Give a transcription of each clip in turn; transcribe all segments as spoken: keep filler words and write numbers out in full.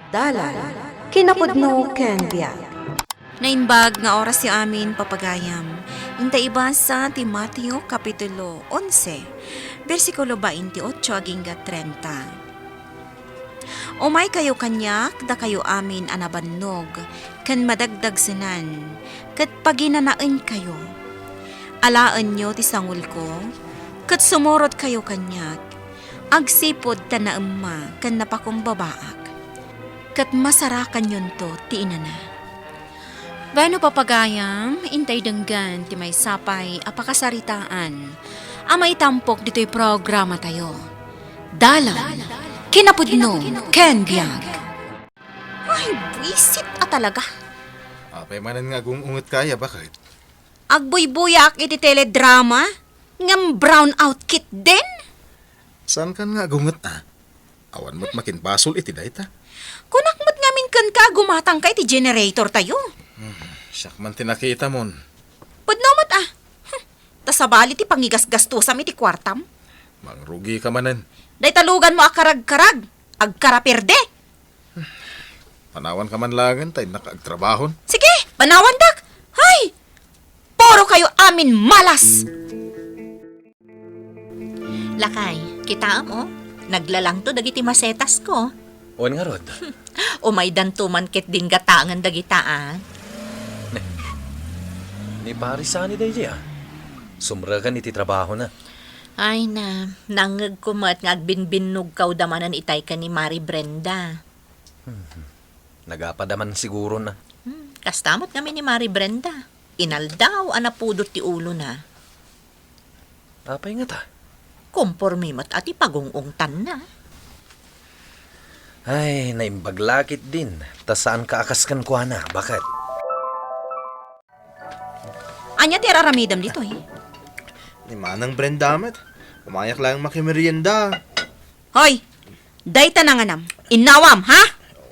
Dalan, kinapudno ken biag. Naimbag nga orasyo amin, papagayam. Inta ibasa ti Mateo Kapitulo onse, bersikulo twenty-eight agingga treinta. Umaykayo kaniak, dakayo amin a nabannog ken madagdagsenan, ket paginanaenkayo. Alaenyo ti sangulko, ket sumurotkayo kaniak, agsipud ta naemma ken napakumbabaak, ket masarakanyonto ti inana. Bueno, papagayam, intay denggen ti maysa pay a pakasaritaan a maitampok ditoy programatayo. Dalan, kinapudno, ken biag. Ay, buisit a talaga. Apay manen nga agung-unget kaya, baket? Agbuybuyaak iti teledrama, ngem brown out ketdin? Saan kan nga agunget a? Awan met makinbasol iti dayta. Kunak met ngamin kenka a gumatangka iti generator tayo. Hmm, siak man ti nakitamon. Pudno met a. Hmm, ta sabali ti pangigasgastusam iti kuartam. Mangrugika manen. Dayta luganmo a karagkarag, agkaraperde. Panawanka man laengen ta innak agtrabahon. Sige, panawandak. Hay! Puro kayo amin malas! Lakay, kitaem, o, naglalangto dagiti masetasko. Wen ngarud. Umaydanto man ketdin gatangen dagita, a. Ni Pare Sani daydi, a. Sumreken iti trabahona. Ay na, nangngegko met nga agbinbinnugkawda manen itay ken ni Mari Brenda. Hmm. Nagapada man siguro na. Hmm, kasta met ngamin ni Mari Brenda. Inaldaw a napudot ti ulona. Apay ngata? Komporme met a ti pagung-ungtanna. Ay, naimbag la ketdin, ta saanka a kas kenkuana, baket? Ania ti ar-aramidem ditoy? Ni Manang Brenda met. Umayak laeng makimerienda. Hoy! Dayta nanganam. Innawam, ha?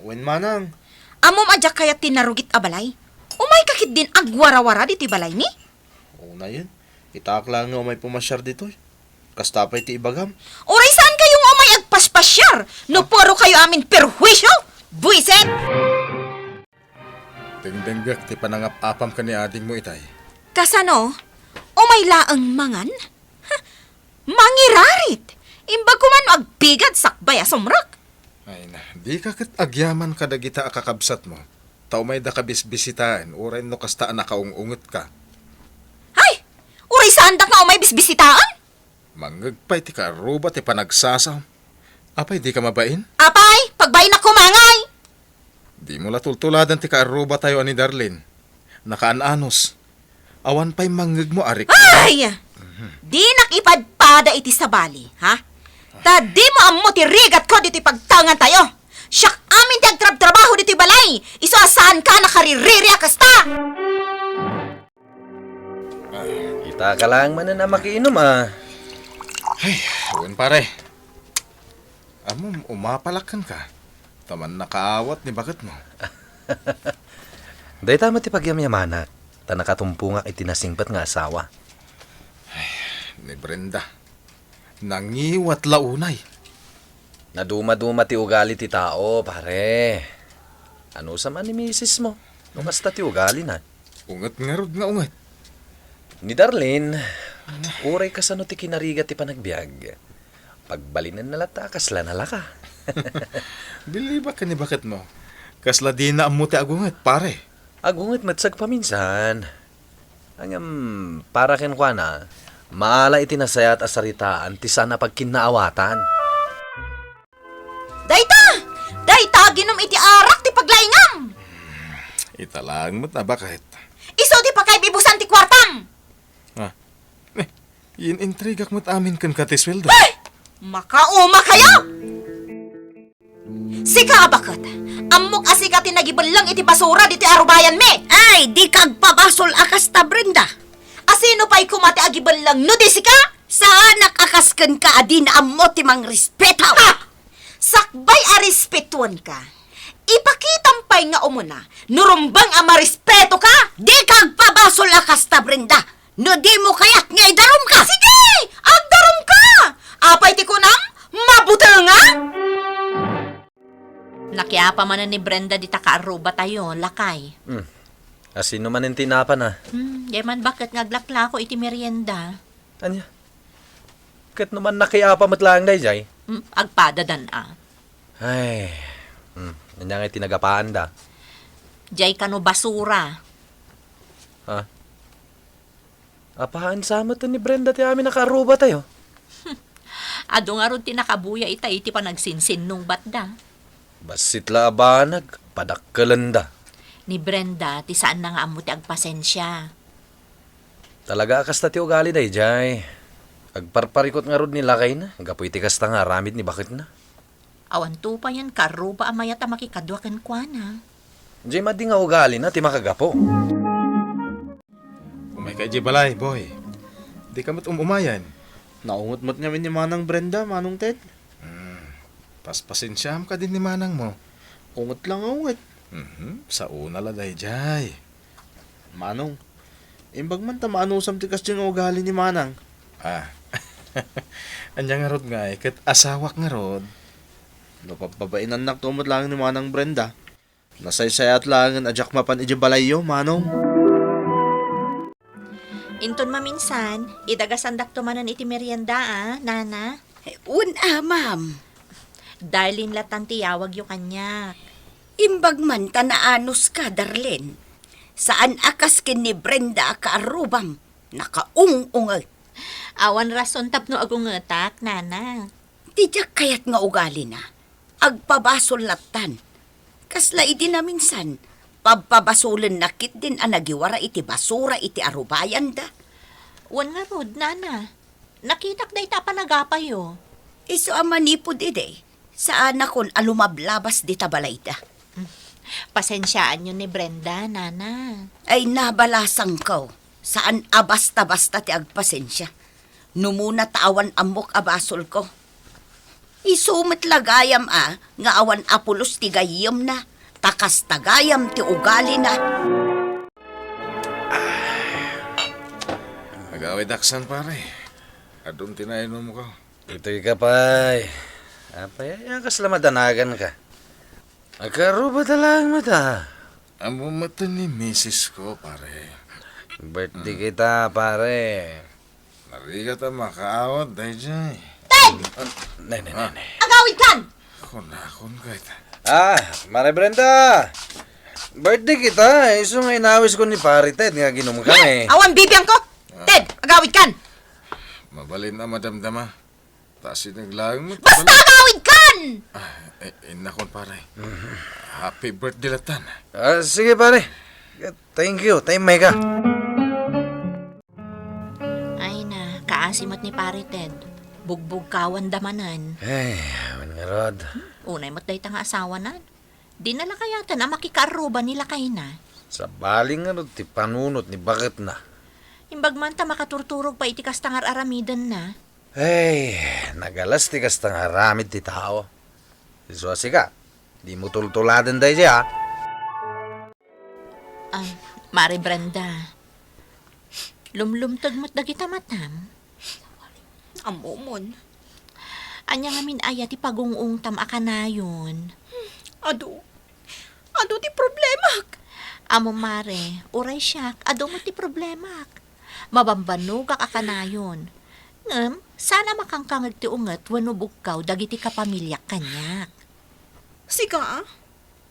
Wen, Manang. Ammom a diak kayat ti narugit a balay? Umayka ketdin agwarawara ditoy balaymi? Unayen, itaak laeng nga umay pumasiar ditoy. Kasta pay ti ibagam. Uray saan kayo nga umay agpaspasiar no puro kayo amin perhuisyo? Buisit! Dengdenggek ti panangap-apam ken ni adingmo itay. Kasano? Umay laeng mangan? Ha? Mangirarit! Imbag koma no agpigad sakbay a sumrek. Ay na, dika ket agyaman kadagita a kakabsatmo, ta umayda kabisbisitaen uray no kasta a nakaung-ungetka. Ay! Uray saandak nga umay bisbisitaen? Mangngeg pay ti kaarruba ti panagsasaom. Apay, dika mabain? Apay, pagbainnak koma ngay! Dimo la tultuladen ti kaarrubatayo a ni Darlene. Nakaan-anos. Awan pay mangngegmo a rikna. Ay! Dinak ipadpada iti sabali, ha? Ta dimo ammo ti rigatko ditoy pagtaengantayo. Siak amin ti agtrabtrabaho ditoy balay. Isu a saanka a nakaririri a kasta. Itaka laeng manen a makiinum, a. Ay, wen, pare. Ammom, umapalak kenka. Ta mannakaawat ni baketmo. Dayta met ti pagyamyamanak, ta nakatumpongak iti nasingpet nga asawa. Ay, ni Brenda. Nangiwat la unay. Nadumaduma ti ugali ti tao, pare. Anusam a ni misismo, no kasta ti ugalina? Unget ngarud nga unget. Ni Darlene, uray kasano ti kinarigat ti panagbiag, pagbalinenna latta a kasla nalaka. Bilibak ken ni baketmo. Kasla dina ammo ti agunget, pare. Agunget met sagpaminsan. Ngem, para kenkuana, maala iti nasayaat a saritaan ti saan a pagkinnaawatan. Dayta! Dayta aginum iti arak ti paglaingam! Ita laeng met a baket. Isu ti pakaibibusan ti kuartam! Ah, eh, in-intrigak met amin kenka ti sueldo. Ay! Makauma kayo! Sika a baket, ammok a sika ti nagibelleng iti basura ditoy arubayanmi. Ay, dika agpabasol a kasta, Brenda. Asino pay koma ti agibelleng no di sika? Saanak a kas kenka a dina ammo ti mangrespeto. Ha! Sakbay a respetuenka, ipakitam pay nga umuna no rumbeng a marespeto ka. Dika agpabasol a kasta, Brenda. No dimo kayat nga idarumka. Sige! Agdarumka! Apay ti kunam? Mabutengan? Nakiap Pamanen ni Brenda dita kaarrubatayo, lakay. Hmm. Asino manen ti napana? Hmm, diay man baket nga aglaklako iti merienda. Ania? Ket no man nakiapa met laeng daydiay? Hmm, agpadadan a. Ay, hmm, ania ngay ti nagapaanda? Diay kano basura. Ha? Apaen sa met ni Brenda ti amin a kaarrubatayo? Adu ngarud ti nakabuya ita iti panagsinsinnungbatda. Bassit la a banag, padakkelenda. Ni Brenda ti saanna nga ammo ti agpasensia. Talaga a kasta ti ugali daydiay. Agparparikut ngarud ni lakayna gapu iti kasta nga aramid ni baketna. Awan to payen kaarruba a mayat a makikadua kenkuana. Diay madi nga ugalina ti makagapu. Umayka idiay balay, boy. Dika met um-umayen. Naunget met ngamin ni Manang Brenda, Manong Ted. Hmm. Paspasensiaam kadi ni manangmo. Unget la nga unget. Mhm. Saona la daydiay. Manong, imbag man ta maanusam ti kasdiay nga ugali ni Manang. Ah. Ania ngarud ngay, ket asawak ngarud. No pabbabainannakto met laeng ni Manang Brenda, nasaysayaat laengen a diak mapan idiay balayyo, Manong. Inton maminsan, idagasandakto manen iti merienda, a, Nana? Wen a, ma'am. Darlene latan ti yawagyo kaniak. Imbag man ta naanuska, Darlene. Saan a kas ken ni Brenda a kaarrubam, nakaung-unget. Awan rason tapno agungetak, Nana. Ti diak kayat nga ugalina, agpabasol lattan. Kasla idi naminsan, pabpabasolenna ketdin a nagiwara iti basura iti arubayanda. Wen ngarud, Nana. Nakitak dayta a panagapayo. Isu a manipud idi, saanakon a lumablabas dita balayda. Pasensiaanyo ni Brenda, Nana. Ay, nabalasangko. Saan a basta-basta ti agpasensia. Numuna ta awan ammok a basolko. Isu met la gayam a nga awan a pulos ti gayyemna, ta kasta gayam ti ugalina. Agawid aksan, pare. Adun ti nainumko. Itoy ka pay. Apay, aya kasla madanaganka. Agkaarrubata laeng met a. Ammo met ni misis ko, pare. Birthday kita, pare. Narigat a makaawat daydiay. Ted! Ah, ne, ne, ne, ne. Agawid kan! Kunakon kayta. Ah, Mare Brenda. Birthday kita, isu nga inawis ko ni Pare Ted nga aginum kami. Awan bibiangko! Ted, agawid kan! Mabalin a madamdama. Ta sinaglaeng met. Basta agawid kan! Ah, eh, innakon, pare. Happy birthday lattan. Ah, sige, pare. Thank you. Tayo, Mega. Ay na, kaasi met ni Pare Ted. Bugbugkawanda manen. Ay, awan ngarud. Unay met dayta nga asawana. Dina la kayaten a makikaarruba ni lakayna. Sabali ngarud ti panunot ni baketna. Imbag man ta makaturturog pay iti kasta nga ar-aramidenna. Ay, nagalas ti kasta nga aramid ti tao. Isu a sika, dimo tultuladen daydiay, a. Ah, Mare Brenda, lumlumteg met dagita matam. Ammomon. Ania ngamin aya ti pagung-ungtam a kanayon? Adu. Adu ti problemak. Ammom, Mare, uray siak, adu met ti problemak. Mabambanogak a kanayon. Ngem, saan a makangkangeg ti unget wenno bugkaw dagiti kapamiliak kaniak. Sika, a?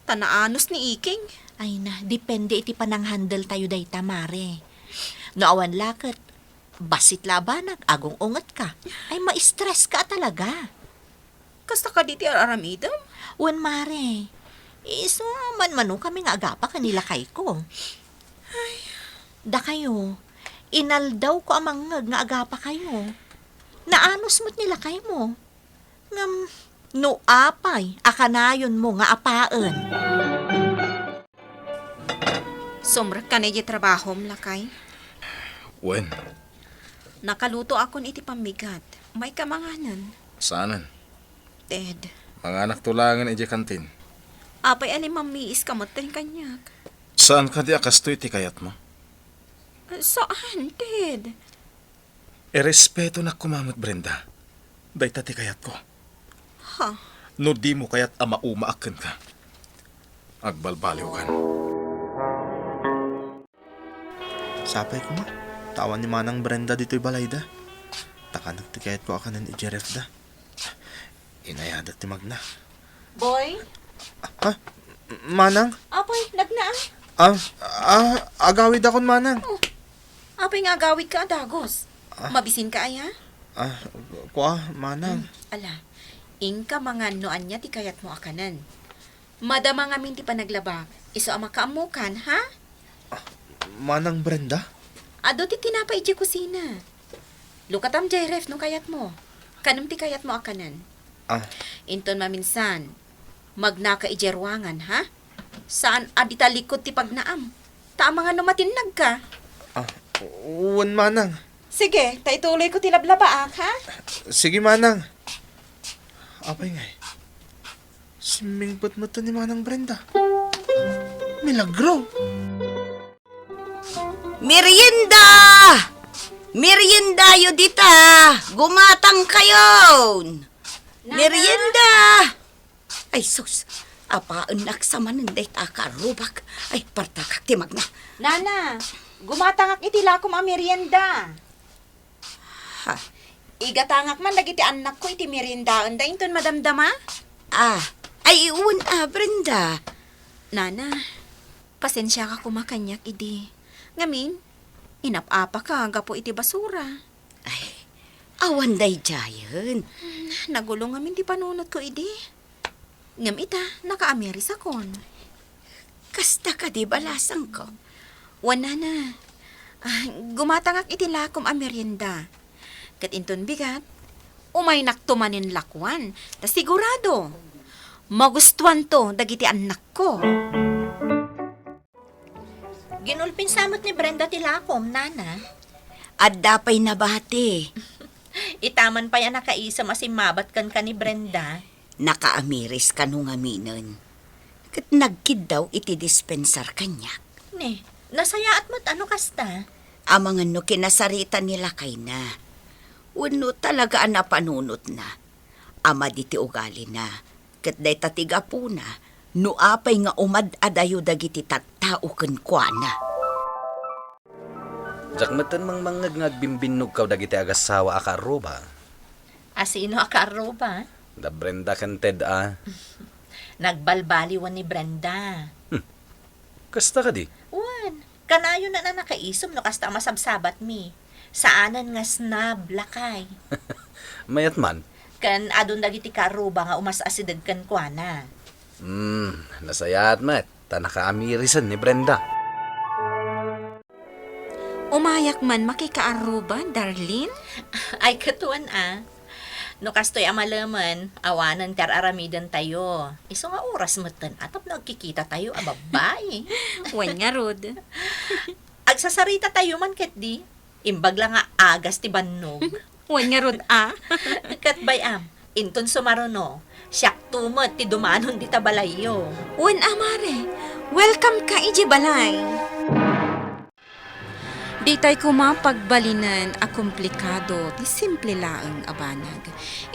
Ta naanus ni Iking. Ay na, depende iti pananghandle tayo dayta, Mare. No awan la ket, bassit la a banag, agung-ungetka. Ay, ma-stress ka a talaga. Kasta kadi ti ar-aramidem? Wen, Mare. Isu a manmano kami nga agapa ken ni lakayko. Ay. Dakayo, inaldawko a mangngeg nga agapakayo. Naanus met ni lakaymo. Ngem no apay a kanayonmo nga apaen? Sumrekka idiay trabahom, lakay? Wen. Nakalutoakon iti pammigat. Umayka manganen. Saanen? Ted. Manganakto laengen idiay kantin. Apay a limammiiska metten kaniak? Saan kadi a kastoy ti kayatmo? Saan, Ted. Irespetonak koma met, Brenda. Dayta ti kayatko. Ha? No dimo kayat a maumaak kenka, Agbalbaliwkan. Sapay koma, ta awan ni Manang Brenda ditoy balayda. Ta kanak ti kayatko a kanen idiay refda. Inayada ti magna. Boy? Ha? Manang? Apay, nagna, ah? Ah, ah, agawidakon, Manang. Oh, apay nga agawidka a dagus? Ah. Mabisinka aya? Ah, kua, Manang. Hmm, ala, inka mangan no ania ti kayatmo a kanen. Madama ngamin ti panaglabak, isu a makaammokan, ha? Ah, Manang Brenda? Adu ti tinapay idiay kusina. Lukatam diay ref no kayatmo. Kanem ti kayatmo a kanen. Ah. Inton maminsan, magnaka idiay ruangan, ha? Saan a di talikod ti pagnaam. Ta amangan no matinnagka. Ah, wen, Manang. Sige, ta ituloyko ti lablabaak, ha? Sige, Manang. Apay ngay? Simmingpet met ni Manang Brenda. Milagro! Merienda! Meriendayo dita! Gumatangkayon! Nana! Merienda! Ay, sus! Apaennak sa manen dayta a karrubak. Ay, partakak ti magna. Nana, gumatangak iti lakom a merienda. Ha? Igatangak man dagiti annakko iti meriendaenda inton madamdama. Ah, ay, wen a, Brenda. Nana, pasensiaka koma kaniak idi. Ngamin, inap-apaka gapu iti basura. Ay, awan daydiayen. Hmm, nagulo ngamin ti panunotko idi. Ngem ita, nakaamirisakon. Kasta kadi balasangko? Wen, Nana. Ah, gumatangak iti lakom a merienda. Ket inton bigat, umaynakto manen lakuan, ta sigurado, magustuanto dagiti annakko. Ginulpinsa met ni Brenda ti lakom, Nana. Adda pay nabati. Ita man pay a nakaisem a simmabat kenka ni Brenda. Nakaamiris kano ngaminen. Ket nagkiddaw iti dispensar kaniak. Ne, nasayaat met a no kasta. Amangan no kinasarita ni lakayna. Wenno talaga a napanunotna. A madi ti ugalina. Ket dayta ti gapuna, no apay nga umad-adayo dagiti tattao kenkuana. Diak metten mangmangngeg nga agbimbinnogkaw dagiti agassawa a kaarruba. A sino a kaarruba? Da Brenda ken Ted a. Nagbalbaliwan ni Brenda. Hmm. Kasta kadi? Wen, kanayon a nakaisem no kasta a masabsabatmi. Saanen nga snob, lakay. Mayat man. Ken adun dagiti kaarruba nga umas-asideg kenkuana. Hmm, nasayaat met, ta nakaamirisen ni Brenda. Umayak man makikaarruba, darling? Ay, ket wen a. No kastoy a malemen, awanen ti ar-aramidentayo. Isu nga oras metten a tapno agkikitatayo a babbai. Wen ngarud. Agsasarita tayo man ketdi. Imbag la nga agas ti bannog. Wen ngarud a. Ket bay-am, inton sumaruno, siakto met ti dumanon dita balayyo. Wen a, mare. Welcome ka idiay balay. Ditay koma pagbalinen a komplikado ti simple laeng a banag.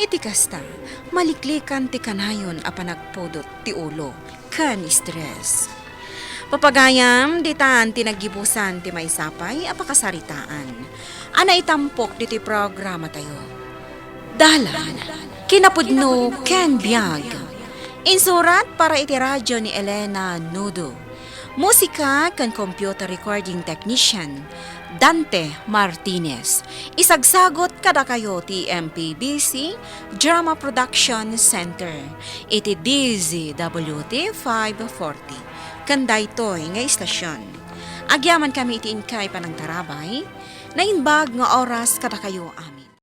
Iti kasta, maliklikan ti kanayon a panagpudot ti ulo ken stress. Papagayam, ditan ti naggibusan ti maysa pay a pakasaritaan a naitampok ditoy programatayo. Dalan, kinapudno ken biag. Insurat para iti radyo ni Elena Nudo. Musika ken computer recording technician, Dante Martinez. Isagsagot kadakayo ti M P B C Drama Production Center iti D Z W T five forty. Ken daytoy nga istasyon, agyamankami iti inkay panangtarabay, naimbag nga oras kadakayo amin.